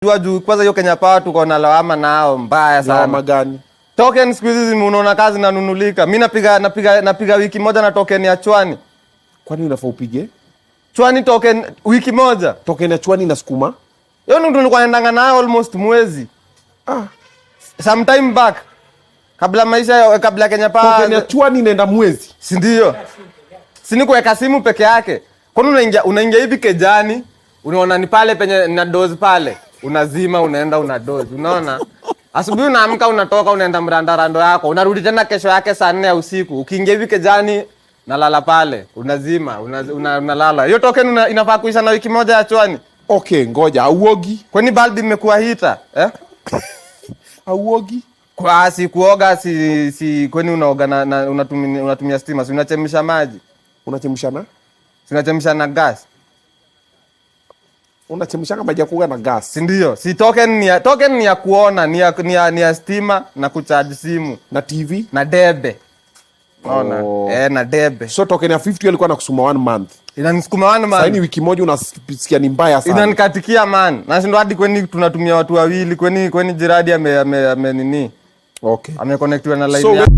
Jua juu kwanza hiyo Kenya Power tuko na lawama nao mbaya sana. Lawama gani? Token siku hizi unaona kazi nanunulika. Mi napiga wiki moja na token ya chwani. Kwani unafaa upige Chwani token wiki moja. Token ya chwani na sukuma? Hiyo ndio nilikuwa naendanga nayo almost mwezi. Sometime back. Kabla maisha kabla Kenya Token ya Power. chwani inaenda mwezi? Si ndio? Si ni kuweka simu peke yake. Kwani unaingia hivi kejani, unaona ni pale penye na doze pale. Unazima, unaenda una doze, unaona? Asubuhi unaamka, unatoka, unaenda mrandarando yako, unarudi tena kesho yake saa 4 ya usiku. Ukiingia hivi kejani, nalala pale, unazima, unalala. Hiyo token inafaa kuisha na wiki moja ya chwani. Okay, ngoja, auogi? Kwani bulb imekuwa heater, eh? Auogi? Kwa si kuoga, si kwani unaoga na unatumia stima, si unachemsha maji. Unachemsha na? Si unachemsha na gas. Unachemsha maji ya kuoga na gas? Si ndio? Si token ni ya kuona, ni ya stima na kucharge simu. Na TV? Na debe. Unaona? Oh. Eh, na debe. So token ya 50 alikuwa nakusuma one month. Inanisukuma one Sasa ni man. wiki moja unasikia ni mbaya sana. Inanikatikia, man. Nashindwa hadi kweni tunatumia watu wawili, kweni jiradi ame nini? Ameconnectiwa na line So yake.